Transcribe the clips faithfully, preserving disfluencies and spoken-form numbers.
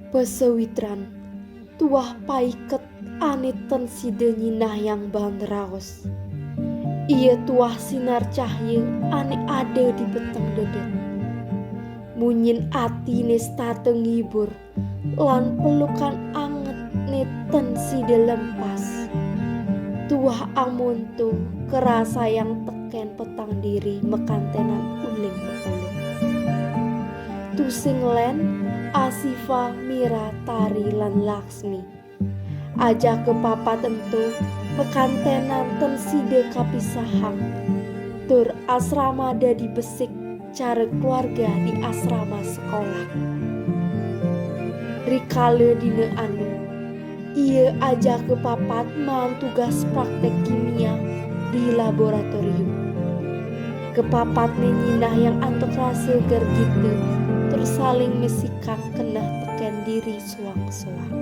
Pasawitran, tuah paiket ané ten sida nyinahang baan raos. Ia tuah sinar cahya ané ada di peteng dedet. Munyin atiné setata ngibur, lan pelukan angetné ten sida lempas. Tuah amonto karasayang tekén petang diri makantenan uling mapeluk. Tusing lén, Asifa, Mira, Tari, lan Laksmi. Ajaka papat ento makantenan ten sida kapisahang, tur asrama dadi besik cara keluarga di asrama sekolah. Rikala dina anu, ia ajaka papat maan tugas praktek kimia di laboratorium. Kepapatné nyinahang antuk rasa gergita, tur saling mesikang keneh tekén diri soang-soang.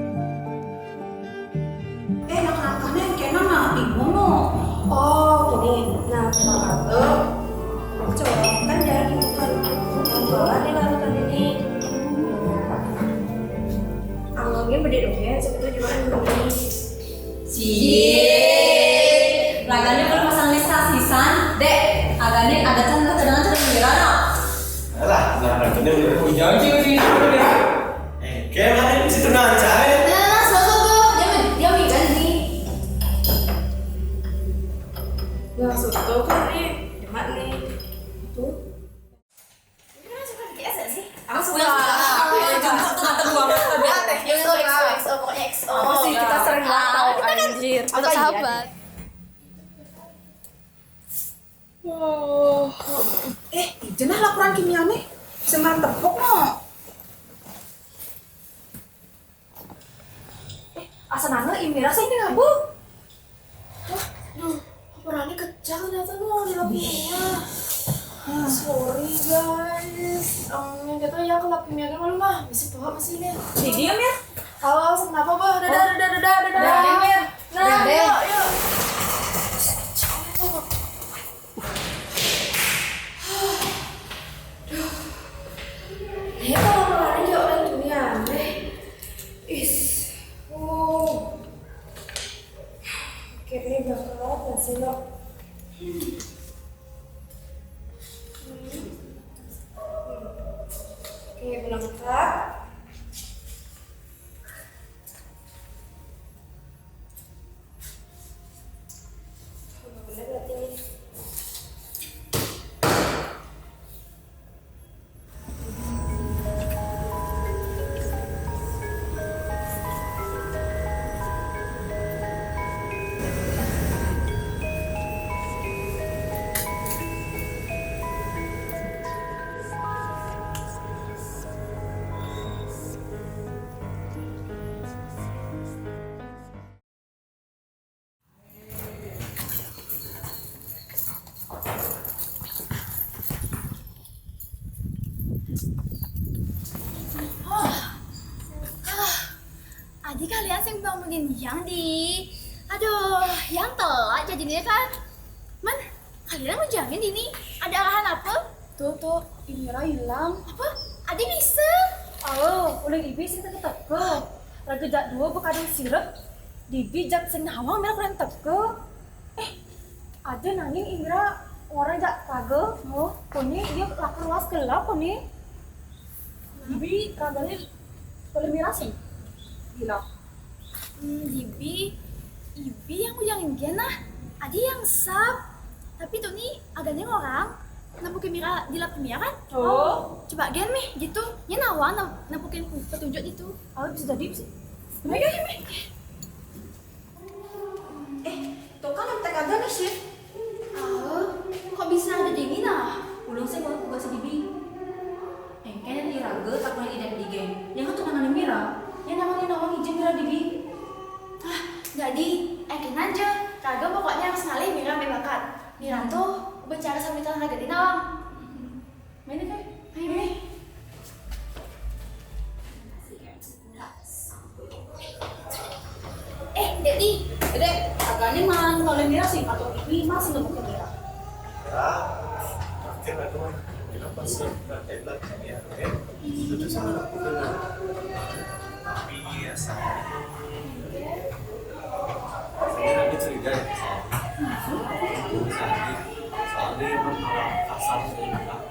Eh, nak-nakné kéné nah, bingung no. Oh, gini. Nah, pertama tuh, coba kan jarang bukan yang jualan di larutan ini. Anggapnya beda dong ya, sebetulnya juga ini. Cie, ragané belum pasang listasi san, dek. Agaknya ada tanda terdengar terdengar no. Alah, nah, ini udah. Jangan sih, sih, sih. Eh, kayak mana yang bisa tenang aja, eh? Nah, nah, sosok tuh, dia mi-, dia mi-, kan nih. Nah, sosok tuh kan nih, demak nih. Tuh. Ini kan suka B T S gak sih? Aku suka. Aku yang suka. Aku yang suka. Jemput tuh mata dua mata, Bel. X O, X O, X O, pokoknya X O. Apa sih, kita sering banget tahu, kita kan anjir. Apa iya? Sahabat. Wah. Eh, ijen ah laporan kimiané. Sing mantep kok, no. Eh, asa nana Imira sing di ngabu. Wah, duh, laporannya kecil ternyata no di laporannya. Sorry guys, um, kita ya kelap kimiané malu mah, bisa bawa mesinnya. Di diam ya? Halo, kenapa bah? Dadah, dadah, dadah, dadah. Dadah, Mir. Nah, dadah, yuk, yuk. Duh. Ini kalau kemarin dia orang dunia aneh. Is. Oh. Akhirnya bakal masih lo. Hmm. Oke, berangkat. Adi kalian sing bangunin Yang di. Aduh, Yang telat jadinya kan. Man, kalian mau jangin ini? Ada arahan apa? Tuh, tuh, Imira hilang. Apa? Adi bisa? Oh, uling Ibi sing teka-teka. Raga jak dua bekadang sirep. Dibi jak sing nawang mira kurang teka. Eh, ada nanging Imira orang jak raga. Oh, kone dia lakar luas gelap kone. Dibi raganya kalau mira sing. Gila. Hmm, Dibi, Ibi yang ujang inggian nah. Adi yang sap. Tapi tuh nih, agaknya orang. Nampukin mira, di lap mira kan? Oh. Coba gen mih, gitu. Nya nawang nam-, nampukin petunjuk gitu. Oh, bisa jadi sih. Bener ya, Mih? Eh, tuh kan yang teka ada nih, Sif. Oh, kok bisa ada di mina? Ulang sih mau tugas si Dibi. Engken iraga takon idep di geng. Yang kan tunangan Mira. Yang namanya nawang izin Mira Dibi. Ah, jadi, engken aja. Kagak pokoknya harus ngalih Mira sampai bakat. Mira tuh bicara sama kita lagi di nawang. Mana, Kak? Ayo, Mira. Eh, Dedi. Dek, agaknya malah kalau Mira sih, atau ini masih nemu ke Mira. Ya, mungkin aku mah kenapa sih? Nah, headline ya, oke. Itu sama aku dengan. Iya, saya. Saya lagi curiga ya, soalnya. Soalnya dia emang kalau kasar sih, Kak.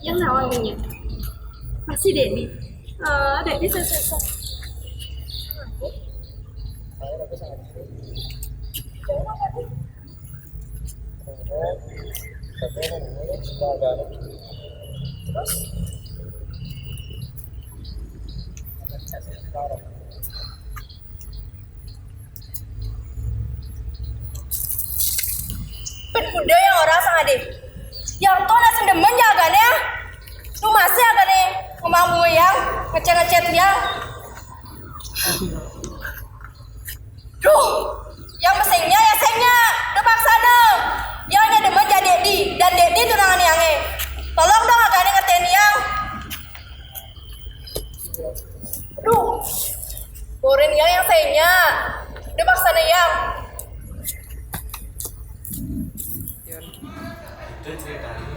Yang naon nya? Pasti Dedi. Eh, Dedi sesuatu. Terus? Pén kuda yang orang sangade. Yang tuh nak sendemen ya agane. Tuh masih agane ngomong yang ngechat-ngechat yang. Duh, yang mesengnya ya sengnya. Terpaksa dong. Yang nya demen jadi Dedi dan Dedi tunangan yange. Tolong dong agane ngertiin yang. Duh, boren yang yang sengnya. Terpaksa deh yang. Itu ceritanya.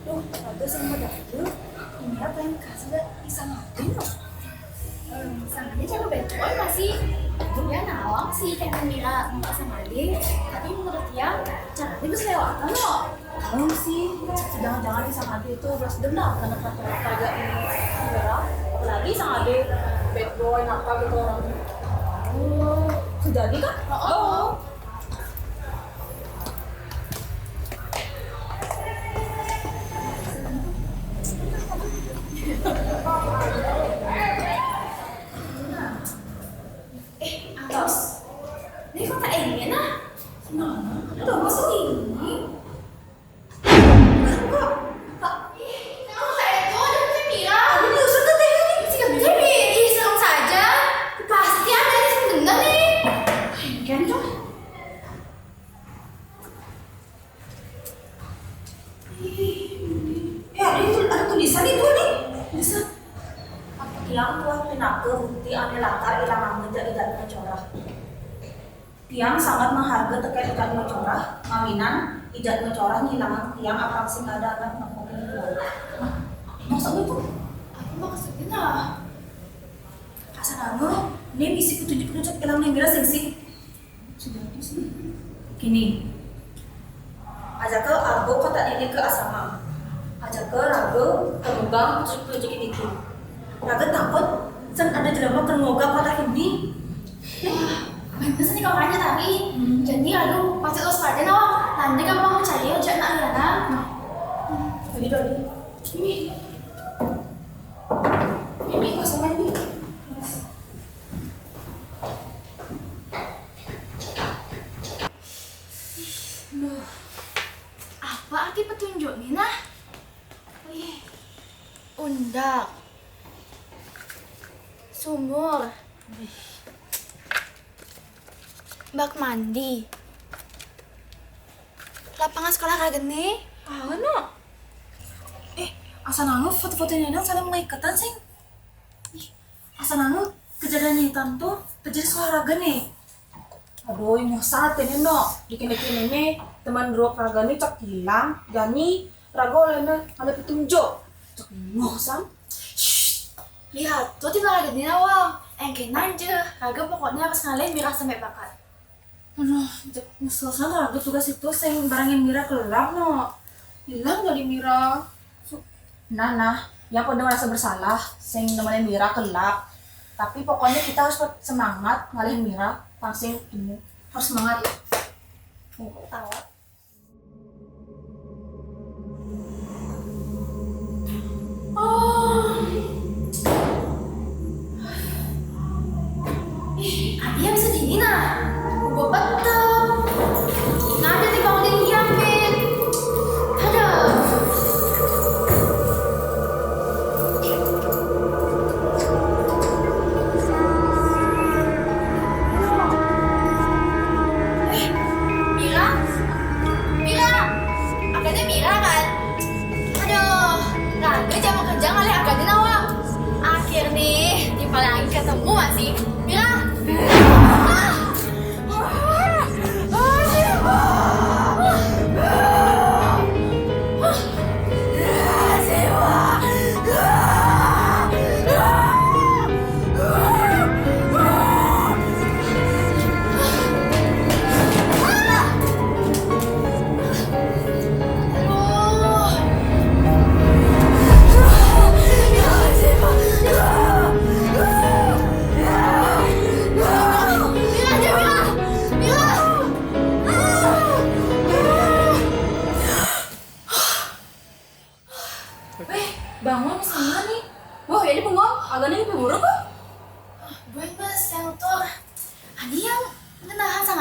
Duh, bagus yang muda itu. Ini apa yang kasih gak bisa ngapain loh? Em, sangkanya cara bad boy masih. Ya nawang sih kayak Mira minta sama dia. Tapi menurut dia, caranya bisa lewatan loh. Belum sih, jangan-jangan di sangkanya itu belas dendam karena perasaan keluarga ini. Mira, apalagi sangkanya bad boy, nakal gitu orangnya. Oh, terjadi kan? Oh. Eh, Atos. Ini kota ini nah. Nah, ada masuk ini. Kok? Kak, ih, kenapa kayak itu? Ada Teh Mira. Aku nyusut ke Teh Mira. Si Teh Mira, ih, serem saja. Pasti ada yang bener nih. Kan tuh. Ih, ya, ada itu, ada tulisan itu nih. Tulisan. Tiang tuah pinaka bukti ane lakar ilang ama ja Ijat Macorah. Tiang sangat mengharga teken Ijat Macorah, mawinan Ijat Macorah ngilangang tiang apang sing ada anak mangkokin tiang. Nah, maksudnya itu? Apa maksudnya nah? Asa nanu, ini misi petunjuk-petunjuk ilang ning Mira sing sih. Sudah itu sih. Gini. Ajaka argo kota ini ke asrama. Ajaka raga kemugang petunjuk-petunjuk itu. Raga takut sen ada jelema keur ngoga kota ini. Wah, bener sih kawannya tadi. Hmm. Jadi, aduh, pasti terus pada no. Nanti kamu percaya aja nak liana. Jadi, jadi. Ini. Ini masalahnya. Duh, apa arti petunjuk nih nah? Wih, undak, sumur, bak mandi, lapangan sekolah ragene. Ah, no. Eh, asa nanggu foto-foto ini saling mengaitkan sih. Ih, asa nanu kejadian ini tantu terjadi sekolah raga nih. Aduh, nyosat ini no. Dikini-kini nih teman dua raga nih cek hilang. Jani raga oleh ada petunjuk. Cek nyosat. Lihat, tuh tiba lagi di awal. Engke nanja. Raga pokoknya harus ngalahin Mira sampai bakat. Aduh, nyesel sana raga tugas itu sing barangin Mira kelelap no. Hilang dari Mira. Nah, nah, yang pada merasa bersalah, sing nemenin Mira kelelap. Tapi pokoknya kita harus semangat ngalihin Mira, pang sing ini. Harus semangat. Tawa. Oh. Ih, Adi yang sedih nah. Gua betul. Nah, dia dibangunin diamin. Aduh.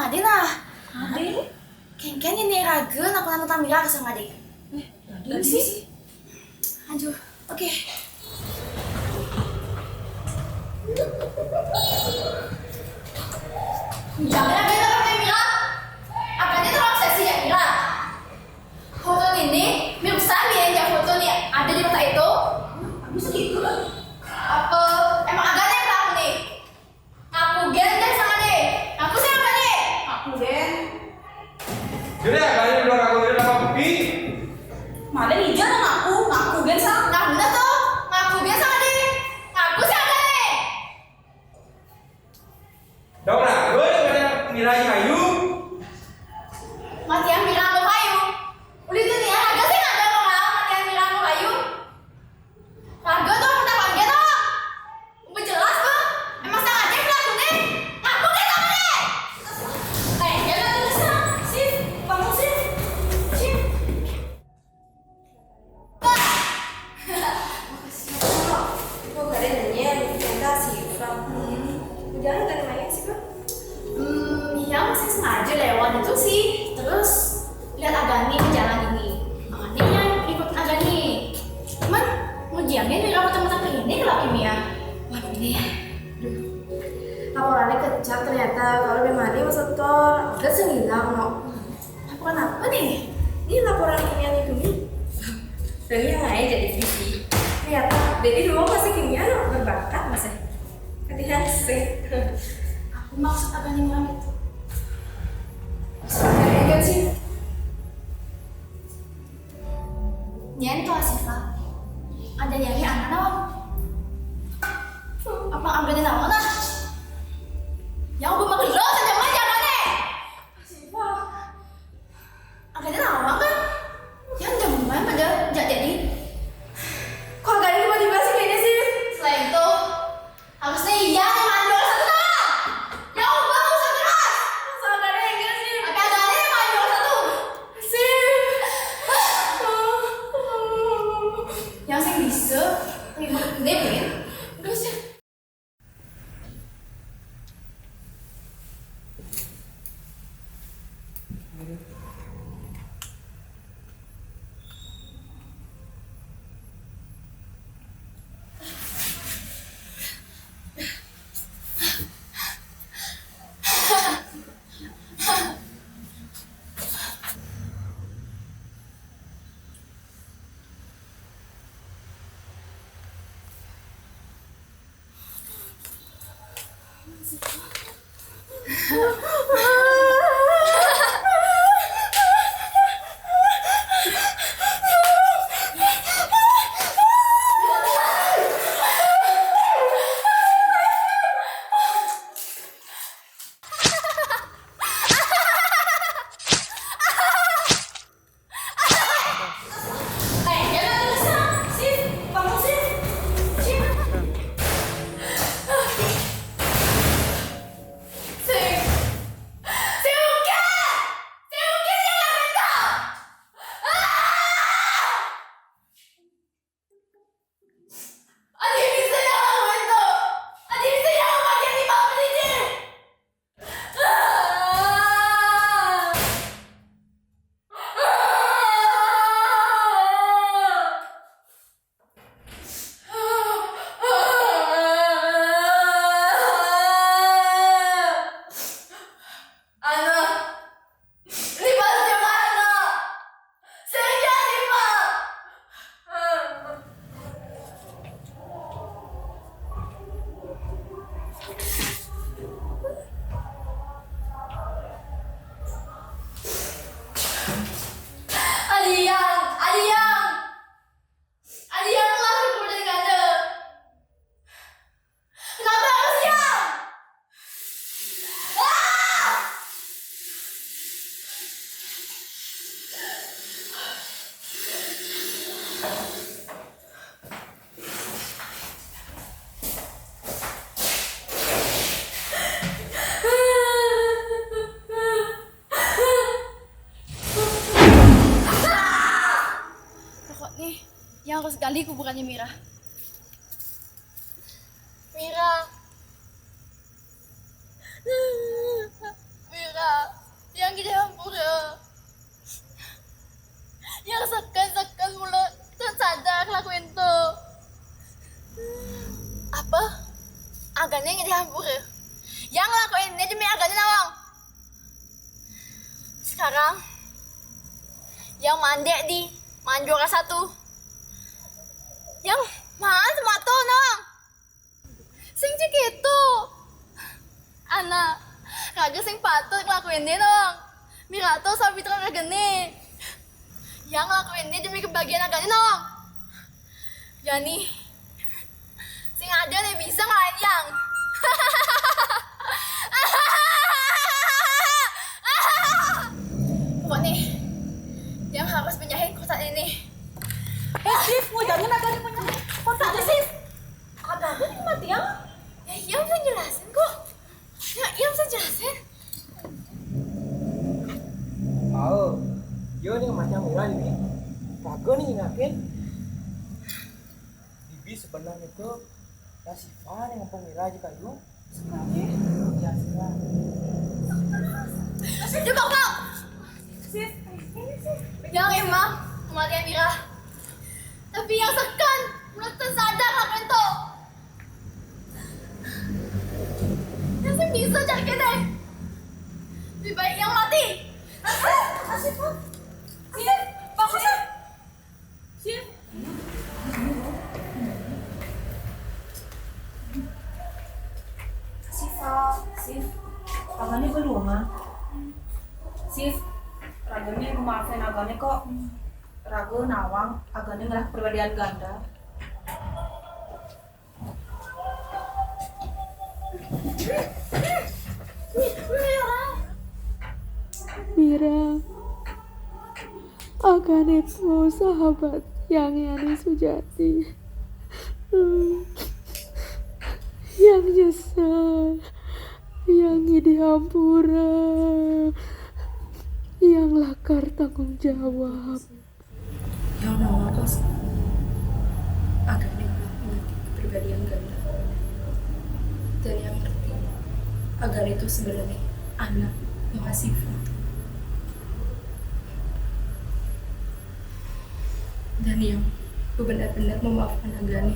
Dina. Ade? Kéngkén ini raga, napa nantang Mira ka sanga ade? Eh, ade sih. Aduh, oke. Jangan ada yang Mira. Apanya terlalu seksi ya, Mira? Foto ini, Mira bisa nih yang foto nih ada di mata itu. Bisa gitu kan? Apa emang agak ada yang pelaku nih? Ngaku gén deh sama deh. Ngaku sih apa deh? Ngaku gén. Yaudah, kalian belum ngaku gén apa, Pi? Mana nih dia ngaku, ngaku gén sama. Nah, bener tuh. Ngaku gén sama deh. Ngaku sih apa deh? Dong, nah, lu yang pada Mira Ayu. Matian Mira anu Ayu. Udah itu nih, ada sih nggak ada orang matian Mira anu Ayu. Raga tuh, minta panggil tuh. Udah jelas tuh. Emang sengaja pelakunya. Ngaku deh sama deh. Eh, jangan terus, Sif. Bangun, Sif. Sif. Makasih, Kak. Kok gak ada nanya, ternyata si Frank. Hmm. Udah, tadi main sih, Kak. Hmm, ya masih sengaja lewat itu sih. Terus lihat Agani di jalan ini. Makanya yang ikut Agani. Cuman, mau jamin di rumah teman-teman ini kalau kimia. Waduh, ini ya. Aduh. Laporannya kecak ternyata kalau memang dia masuk tol. Udah sih hilang, no. Laporan apa nih? Ini laporan kimia nih, Gumi. Dan yang lain jadi visi. Ternyata, jadi dulu masih kimia, no, berbakat masih. Tadi hasil. Aku maksud apa nih, Mam, itu? Maksudnya kan sih. Nyen tuh, Asifa. Ada nyari anak, no? Apa ambil nama, nah? Yang udah makin lo saja mah jangan, eh. Asifa. Agaknya lama kan? Yang jam berapa pada jak jadi? Kok agaknya tiba-tiba sih kayaknya sih? Selain itu, harusnya iya nih main bola satu kan? Ya Allah, usah keras. Masa agaknya yang gini sih? Tapi agaknya yang main bola satu. Sih. Yang sing bisa, ribut gede, Brin. Enggak sih. Anak, ini pasti mana? Saya jadi, Pak. Adiang, Adiang. Adiang lah keluar dari kandang. Kenapa harus Yang? Ah! Pokoknya, Yang harus gali kuburannya Mira. Mira. Mira. Campur ya. Yang ngelakuin ini demi harganya nawang. Sekarang yang mandek di manjora satu. Yang maan semua tuh nawang. Sing cik itu. Anak, raga sing patut ngelakuin ini nawang. Miratu sama Fitra raga nih. Yang ngelakuin ini demi kebahagiaan agaknya nawang. Yani, sing ada nih bisa ngalahin Yang. Pokoknya, Yang harus pindahin kotak ini. Eh, Sif, mau jangan ada yang punya kotak nih, Sif. Ada apa nih mati Yang? Ya, Yang bisa jelasin kok. Ya, Yang bisa jelasin. Oh, yo nih macam murah nih. Raga nih ngakin. Bibi sebenarnya itu ya Siva nih ngempung mira aja kayu. Sebenarnya ya Siva. Coba kau. Sif, ini sih. Yang emang kematian Mira. Tapi Yang sekan, menurut sadar apa itu? Yang sing bisa cari kene. Lebih baik Yang mati. Makasih, Pak. Sif, bagus, Sif. Sif. Sif, Sif. Ragane belum, ah. Sif, ragane maafin agane kok. Raga nawang, agane ngelah kepribadian ganda. Mira, agane itu sahabat Yang yani sujati. Yang nyesel, Yang ngidi hampura, Yang lakar tanggung jawab. Yang nawang kos, agane ngelah penyakit kepribadian ganda. Dan Yang ngerti, agane itu sebenarnya anak Yang Siva. Dan Yang benar-benar memaafkan agane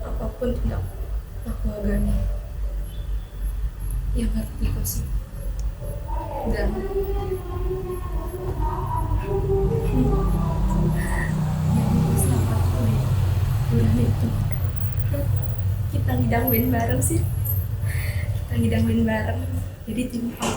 apapun tindak laku agane. Yang ngerti kok sih. Dan Yang selamat deh. Udah itu kita ngidang band bareng sih. Kita ngidang band bareng. Jadi timpal.